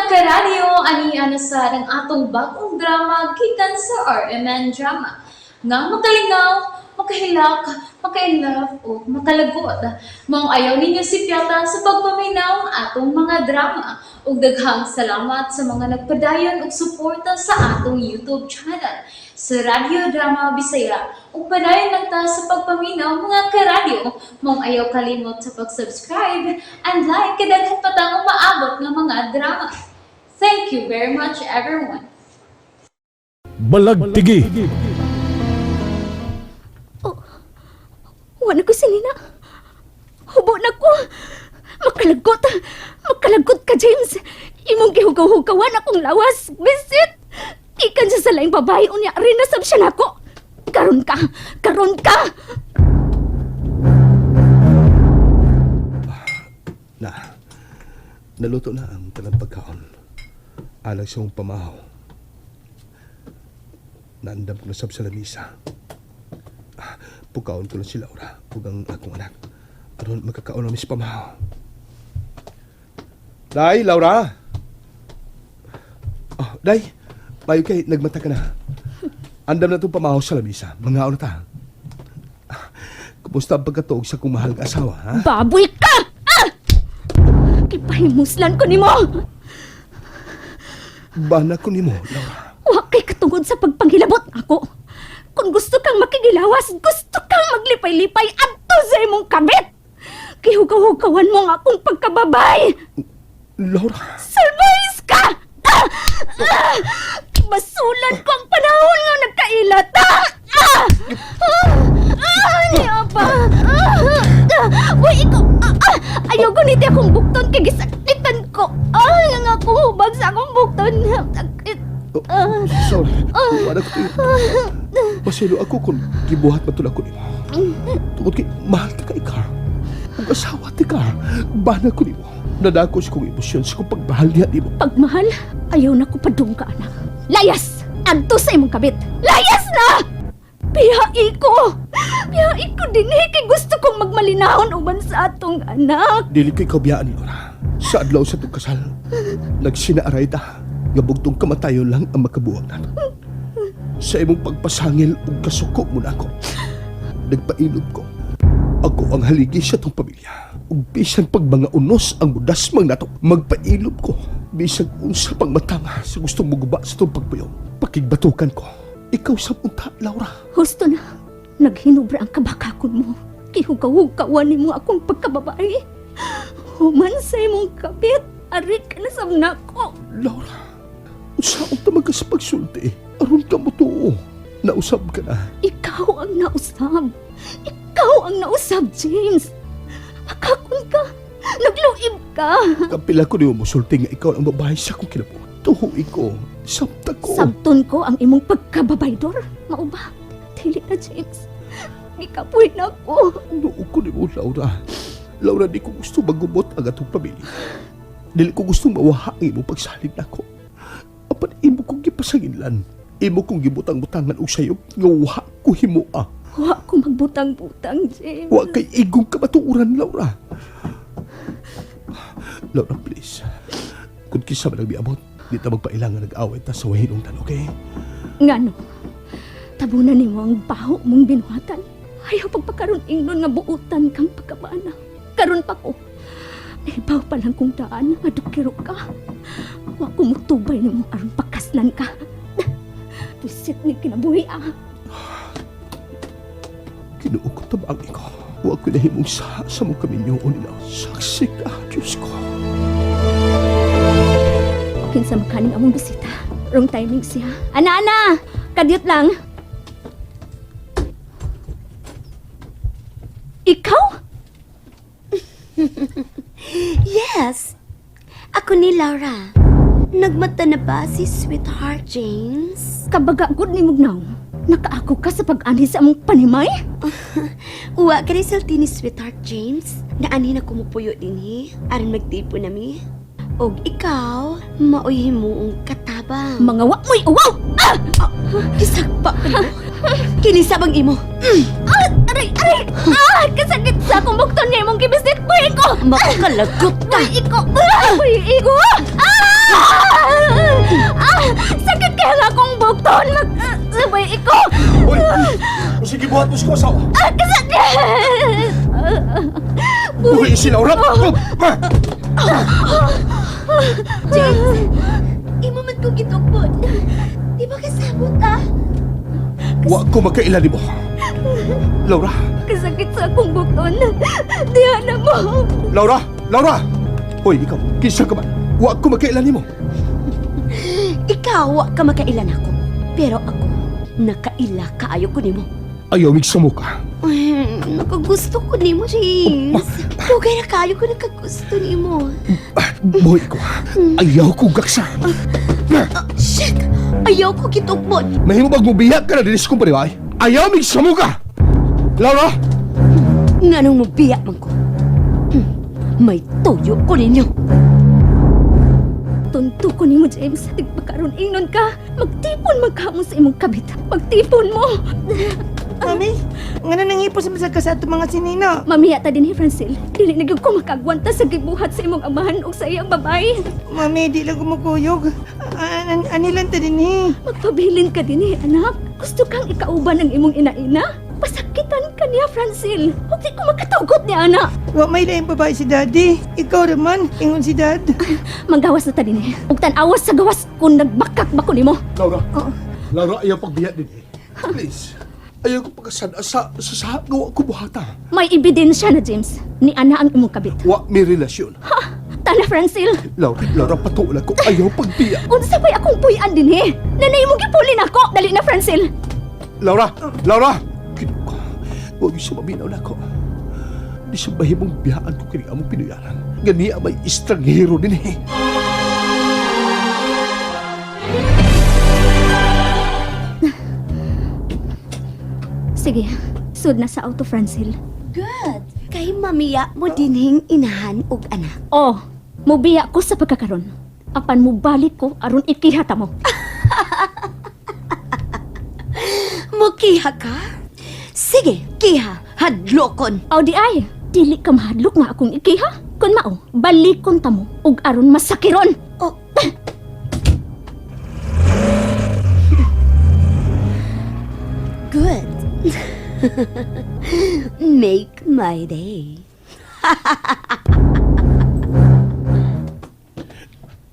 Karadyo, ani na sad ang atong bagong drama gikan sa RMN Drama nga makalingaw, makahilak, maka-inlove o makalagot. Maong ayaw ninyo sipyata sa pagpaminaw ang atong mga drama. Ug daghang salamat sa mga nagpadayon og suporta sa atong YouTube channel sa Radyo Drama Bisaya. Ug padayon lang ta sa pagpaminaw, mga karadyo. Maong ayaw kalimot sa pag-subscribe and like kay daghan pa tang umaabot nga mga drama. Thank you very much, everyone. Balagtigi. Wala ko sinina. Hubo na ko. Makalagot. Makalagot ka, James. Imong gihugaw-hugawan akong lawas. Bisit! Ikan siya sa laing babae. Unya, rinasab siya nako. Karon ka. Karon ka. Na, naluto na ang tanang pagkaon. Alang sa mong pamahaw. Naandam ko na sab sa lamisa. Ah, pugkaon ko lang si Laura ug ang akong anak. Aron magkakaon na mi sa pamahaw. Day, Laura! Oh, Day, mayo kay nagmata ka na. Andam na itong pamahaw sa lamisa. Mangaon na ta. Ah, kumusta ang pagkatuog sa kong mahal nga asawa, ha? Baboy ka! Ah! Kipahimuslan ko nimo. Bana ko nimo, Laura. Wa kay katungod sa pagpanghilabot ako. Kung gusto kang makigilawas, gusto kang maglipay-lipay adto sa imong kabit. Kihugaw-hugawan mo ang akong pagkababay. Laura! Salbayis ka! Ah! Ah! Masulan ko ang panahon nga nagkailat. Ah! Ah! Ah! Ah! Niya pa! Ah! Ah! Uy, ikaw! Ah! Ah! Ayaw ko niti akong bukton kay gisakitan ko. Ah! Nga ako hubag sa akong bukton. Sakit. Oh, Ah. sorry. Wala ko tuyo. Paselo ako kung gibuhat man tulad ko nimo. Tungod kay mahal ka kay Carl. Ug asawa ti Carl. Bana ko nimo. Nadako sa kong emosyon sa kong pagmahal niya nimo. Pagmahal, ayaw na ko padung ka, anak. Layas! Adto sa imong kabit. Layas na! Biyai ko! Biyai ko din eh, kay gusto kong magmalinahon uban sa atong anak. Dili ko ikaw biyaan, Laura. Sa adlaw sa itong kasal, nagsinaaray ta nga bugtong kamatayon lang ang makabuwag nato. Sa imong pagpasangil ug kasuko mo na ako. Nagpailob ko. Ako ang haligi sa itong pamilya. Ug bisan pag mga unos ang mudasmang nato, magpailob ko. Bisan unsa pang matanga sa gustong muguba sa itong pagpuyong. Pakigbatukan ko. Ikaw sa unta, Laura. Husto na, naghinubra ang kabakakon mo. Kihugaw-hugawan nimo akong pagkababae. Human sa imong kabit, arik ka na sa nako. Laura, unsa unta man ka sa pagsulti? Aron ka mo tuo. Nausab ka na. Ikaw ang nausab. Ikaw ang nausab, James. Makakon ka. Nagluib ka. Kapila ko niyo musulti nga ikaw ang babae sa akong kinabuhi. Tuhuin ko. Samta ko. Sabton ko ang imong pagkababaydor. Mao ba? Dili na, James. Gikapoy na ko. Noo ko nimo, Laura. Laura, di ko gusto magumot ang atong pamilya. Dili ko gusto mawaha ang imong pagsalig nako. Apan imo kong gipasanginlan. Imo kong gibutang-butangan og sayop nga wa ko himoa. Wa ko magbutang-butang, James. Wa kay igong kamatuoran, Laura. Laura, please. Kung kinsa man ang miabot, di ta magpailangan nag-away ta sa wahinungtan, okay? Ngano? Tabunan nimo ang baho mong binuhatan. Ayaw pagpakaroon ingnon nga buutan kang pagkabana. Karon pa ko. Nahibaw pa lang kong daan nga dukiro ka. Wa ko mutubay nimo aron pakaslan ka. Pusit ni kinabuhi ah. Ginoo ko, tabang ikaw. Wa ko nahimong sa mong kaminyo nila. Saksi ka, Diyos ko. Kinsa makaning among bisita. Wrong timing siya. Ana, ana! Kadyot lang. Ikaw? Yes! Ako ni Laura. Nagmata na ba si Sweetheart James? Kabaga gud ni Mugnaw. Nakaako ka sa pag-anhi sa among panimay? Uwa ka rin salti ni Sweetheart James. Naanhin ako mupuyo dinhi. Aron magtipo nami. Og ikaw, maoy himuong katabang. Mga wa mo'y uwaw! Ah! Gisagpa ka nimo. Kinisa bang imo? Ah! Aray! Aray! Ah! Kasakit sa akong bukton nga imong gibisit! Buhi ko! Makakalagot ka! Buhi ko! Ah! Buhi ko! Ah! gibuhat mo sa kong asawa? Ah, kasakit! Buhi si Laura! James, imo man kong gitukbon. Di ba kasabot ah? Wa ko magkaila nimo. Laura! Kasakit sa akong bukton. Diha na mo. Laura! Laura! Hoy, ikaw, kinsa ka man? Wa ko magkaila nimo. Ikaw, wa ka makailan ako. Pero ako, nakaila kaayo ko nimo. Ayaw migsamo ka. Ay, nakagusto ko nimo, James. Dugay na kaayo ko nakagusto nimo. Buhi ko. Ayaw ko gaksa. Shit! Ayaw ko gitukbon. Mahimo bag mobiyak ka na dinis kong paniway? Ayaw migsamo ka! Laura! Nganong mubiya man ko. May tuyo ko ninyo. Tunto ko nimo, James. Tigpakaroon ingnon ka. Magtipon magkamo sa imong kabit. Magtipon mo. Mami, nga na nangipos sa ka sa atong mga sinina. Mamiya ta din ni Francel. Dili na gyud ko makagwanta sa gibuhat sa imong amahan ug sa iyang babae. Mami, di lang kumukuyog. Anilan ta din eh. Magpabilin ka din eh, anak. Gusto kang ikauban ng imong ina-ina? Pasakitan ka niya, Francel. Huwag di ko makatugot ni anak. Wa may laing babae si Daddy. Ikaw raman, ingon si Dad. Manggawas na ta din eh. Ug tan-awas sa gawas kung nagbakak ba ko nimo. Laura! Laura, ayaw pagbiya din eh. Please. Ayaw ko pagkasada sa gawa ko buhata. May ebidensya na, James. Ni ana ang imong kabit. Wa may relasyon. Tana, Francel. Laura, Laura, patulan ko. Ayaw pagbiya. Unsa pa'y akong puy-an din eh. Nanay mo gipulin ako. Dali na, Francel. Laura! Laura! Kinuha ko. Huwag yung sumabinaw na ako. Di siya bahimong biyaan ko kini among pinuyaran. Gani ang may estranghero din eh. Sige, sud na sa auto, Francel. Good. Kay mamiya mo dinhing inahan og anak. Oh, mubiya ko sa pagkakaron. Apan mubalik ko aron ikihata mo. Mukiha ka? Sige, kiha, hadlokon. Aw di ay, dili ka mahadlok nga akong ikiha. Kun mao, balikon ta mo ug aron masakiron. Oh. Good. Make my day.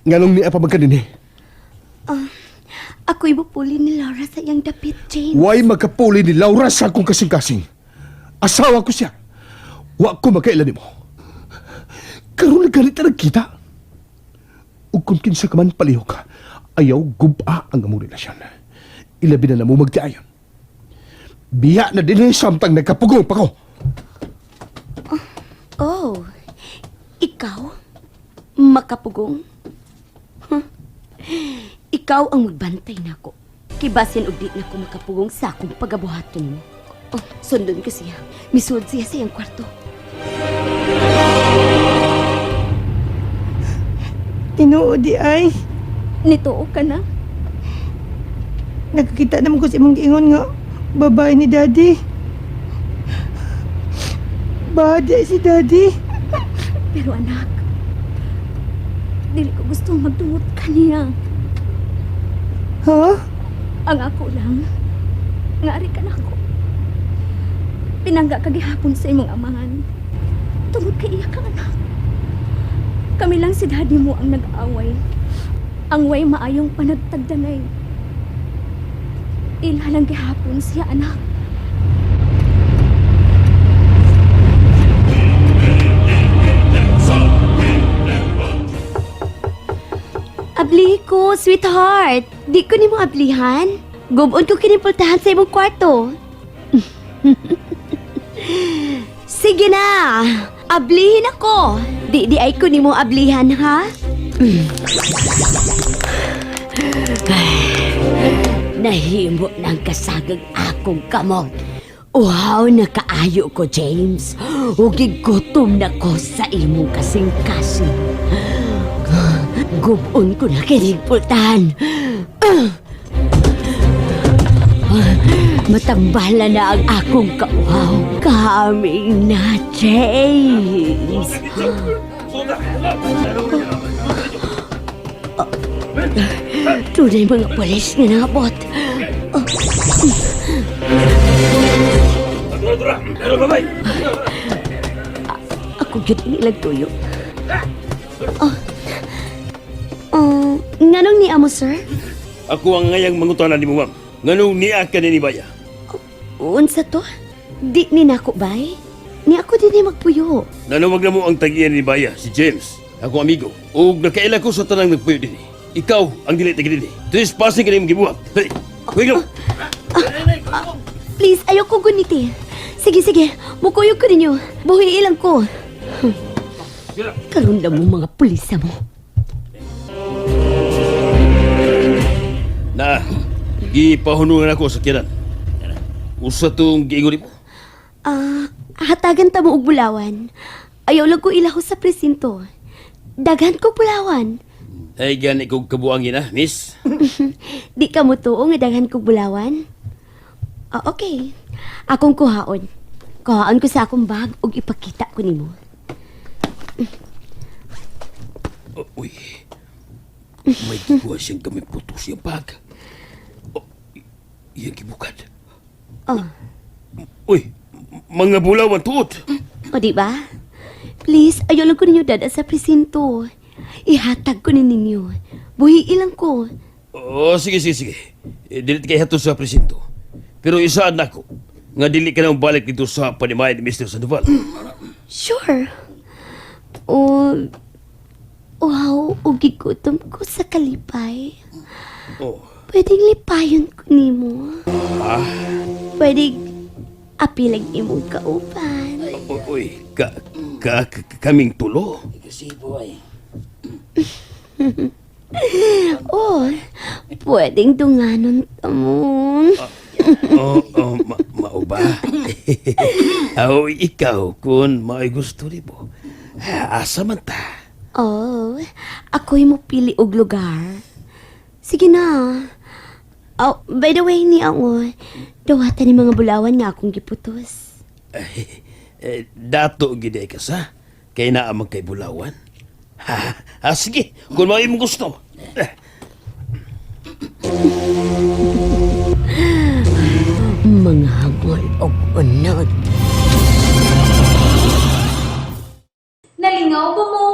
Nganong niya pa magka din eh. Ako'y mupuli ni Laura sa iyang dapit, James. Why magkapuli ni Laura sa akong kasing-kasing? Asawa ko siya. Wa ko magkailan nimo. Karon na ganit na nagkita. Ug kung kinsa ka man palihok, ayaw guba ang among relasyon. Ilabi na namo magtiayon. Biya na din eh, samtang nagkapugong pa ko. Oh, ikaw? Makapugong? Huh. Ikaw ang magbantay nako. Kibasin og di na ko makapugong sa akong pagabuhaton mo. Oh, sundon ko siya. Misud siya sa iyang kwarto. Tinuod di ay. Nituo ka na. Nakakita naman ko sa imong giingon nga babae ni Daddy. Ba, di ay si Daddy. Pero anak, dili ko gusto magdungot kaniya. Ha? Ang ako lang, ngari ka nako. Pinangga ka gihapon sa imong amahan. Tungod kay iya ka anak. Kami lang si daddy mo ang nag-away. Ang way maayong panagtagdanay. Ila lang gihapon siya anak. Abli ko, sweetheart. Di ko nimo ablihan. Gubon ko kinipultahan sa imong kwarto. Sige na. Ablihin ako. Di di ay ko nimo ablihan ha. Nahimo ng kasagag akong kamot. Uhaw na kaayo ko, James. Ug gutom na ko sa imong kasing-kasing. Gubon ko na kining pultahan. Matambala na ang akong kauhaw. Kaming na, James. Tunay mga pulis nga nabot. Ako gyud ini ilang tuyo. Oh. Oh, nganong ni amo, sir? Ako ang ngayang mangutana ni mo, ma'am. Nganong niya ka ni Baya? Unsa to? Di ni nako bay? Ni ako din ni magpuyo. Nanawag na mo ang tag-iya ni Baya, si James, ako amigo. Ug nakaila ko sa tanang nagpuyo dinhi. Ikaw ang dili tagi dinhi. Trespassing ka nimong gibuhat. Dali, kuy lang. Please, ayaw ko guniti. Sige, sige. Mukuyog ko ninyo. Buhi ilang ko. Karon lang mo mga pulisa mo. Na, gipahunungan ako sa kiran. Usa tong giingon nimo. Ah, hatagan ta mo og bulawan. Ayaw lang ko ilaho sa presinto. Daghan ko bulawan. Ay gani kog kabuangin ah, miss. Di ka mo tuo nga daghan kog bulawan? Ah, okay. Akong kuhaon. Kuhaon ko sa akong bag ug ipakita ko nimo. Oh, uy. May gikuha siyang gamit puto siyang bag. Oh, iyang gibukad. Oh, Uy, mga bulawan tuot. o di ba? Please, ayaw lang ko ninyo dada sa presinto. Ihatag ko ni ninyo. Buhi ilang ko. Oh, sige, sige, sige. Eh, dili kay hato sa presinto. Pero isaan nako nga dili ka na balik dito sa panimay ni Mr. Sandoval. Sure. O, wow, ug gigutom ko sa kalipay. Oh. Pwedeng lipayon ko nimo. Ah, Pwedeng apilag imong kauban. uy, ka, ka, ka- kaming tulo. Oh, pwedeng dunganon ta mo. Oh, ma, mao ba? Aw, ikaw kung mao'y gusto nimo. Asa man ta? Oh, ako'y mopili og lugar. Sige na. Oh, by the way, ni ako, dawatan ni mga bulawan nga akong giputos. Eh, dato gid ka sa kay naa man kay bulawan. Ha, ha sige, kung mao imong gusto. Eh, Mga hangol og unod. Nalingaw ba mo?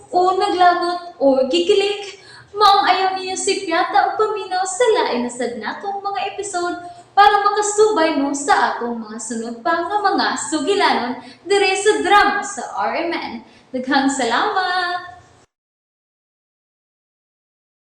O naglagot o gikilig? Maong ayaw niyo si Piata o paminaw sa lain na sad natong mga episode para makasubay mo sa atong mga sunod pa nga mga sugilanon dire sa drama sa RMN. Daghang salamat!